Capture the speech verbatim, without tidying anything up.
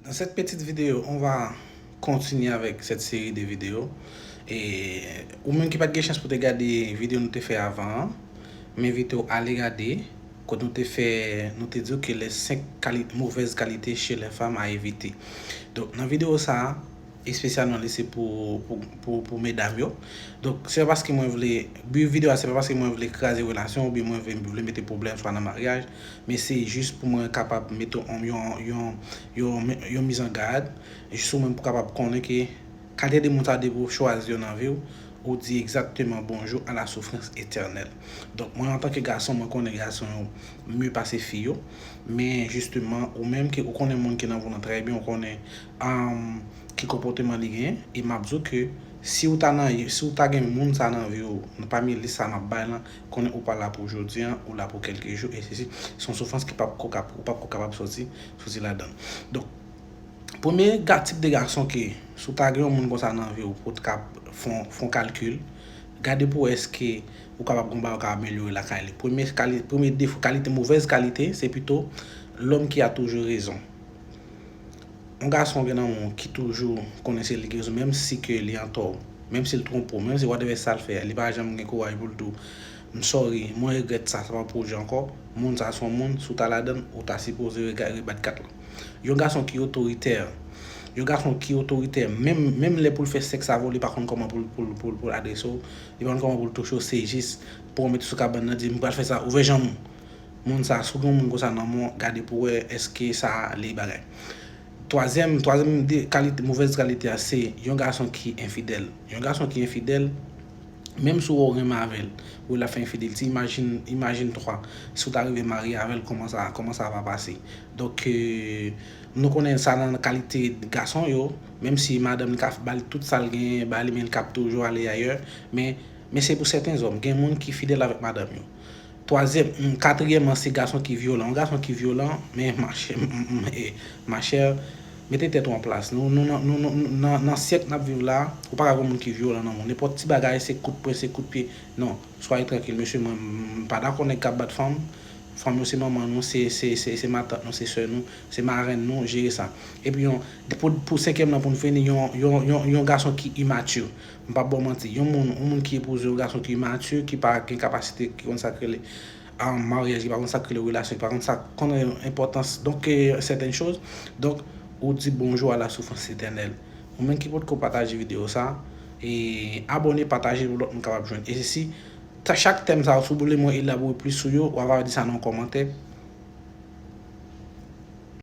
Dans cette petite vidéo, on va continuer avec cette série de vidéos. E ou menm ki pa t gen chans pou te gade videyo nou te fè avan an, m envite w ale gade, kote nou te fè, nou te di w ke les cinq quali- mauvaises qualités chez les femmes à éviter. Donk, nan videyo sa a, espesyalman li se pou, pou, pou, pou medam yo. Donk, se pa paske mwen vle, bi videyo a, se pa paske mwen vle kraze relasyon oubyen mwen vle, vle mete pwoblèm swa nan maryaj, men se jis pou mwen kapab mete yon, yon, yon, yon, yon mizangad, jis ou menm pou kapab konnen ke kalite de moun sa depi w chwazi yo nan vi w, ou di egzakteman bonjou a la soufrans etènèl. Donk, mwen antanke gason, mwen konnen gason yo mye pase fi yo, men jisteman, ou menm ke ou konnen moun ki nan vi w lan trè byen, ou konnen um, ki konpòteman li gen, e m ap di w ke si w ta nan, si w ta gen moun sa nan vi w, nan pami lis sa m ap bay lan, konnen ou pa la pou jodi an, ou la pou kèlke jou, e sesi, se yon soufrans ki p ap ko kap, ou p ap ko kapab soti, soti ladan l. Donk, premye ga, tip de gason ke, si w ta gen yon moun konsa nan vi w, pou w t ka fè yon, fè yon kalkil, gade pou wè èske ou kapab gon bagay ou ka amelyore lakay li. Premye, kali, premye defo, kalite, movèz kalite, se pito l'homme qui a toujours raison. Yon gason gen nan men w ki toujou konnen se li ki gen rezon, menm si ke li antò, menm si l twonpe w, menm si whatever sa l fè, li pa janm gen kouraj pou l di w, "M sorry, mwen regrèt sa, sa p ap pwodui ankò." Moun sa se yon moun, si w ta ladan l, ou ta sipoze rega- rebat kat lan. Yon gason ki otoritè, yon gason ki otoritè, menm, menm lè pou l fè sèks avè w, li pa konn kòman pou l, pou l, pou l, pou l adrese w, li pa konn kòman pou l touche w, se jis pran w mete sou kabann nan, di, "M pral fè sa, ouvè janm ou." Moun sa, si w gen yon moun konsa nan men w, gade pou wè èske sa li bagay. Twazyèm, twazyèm de kalite, movèz kalite a, se yon gason ki enfidèl. Yon gason ki enfidèl, menm si w wè w renmen avè l, ou wè l ap fè enfidèlite, imajin, imajin twa, si w ta rive marye avè l, kòman sa, kòman sa va pase. Donk, e, nou konnen sa nan kalite gason yo, menm si madanm li ka ba l tout sa l genyen, ba li, men l ka ap toujou ale ayè, men, men se pou sèten zòm, gen moun ki fidèl avèk madanm yo. Twazyèm, mm, katriyèmman, se gason ki vyolan. Yon gason ki vyolan, men machè, m, m, m, e, machè, mete tèt ou an plas. Nou, nou, nan, nou, nou, nou, nan, nan syèk n ap viv la, ou pa ka gen moun ki vyolan nan moun. Nenpòt ti bagay, se kout pwen, se kout pye. Non, swaye trankil, mesye, mwen, m, m pa dakò nèg k ap bat fanm. Fanm yo se manman nou, se, se, se, se matant nou, se sè nou, se marenn nou, jere sa. Epi yon, pou, pou senkyèm nan, pou n fini, yon, yon, yon, yon gason ki imati. M p ap ba w manti. Yon moun, yon moun ki epouze yon gason ki imati, ki pa gen kapasite, ki konn sa k rele, ah, maryaj, ki pa konn sa k rele relasyon, ki pa konn sa, konn enpòtans, donk, e, sètèn choz. Donk, ou di bonjou a la soufrans etènèl. Ou menm ki potko pataje videyo sa, e abòne, pataje pou lòt moun kapab jwenn. E si, ta, chak tèm sa, si w vle mwen elabore plis sou yo, w ava di sa nan yon kòmantè.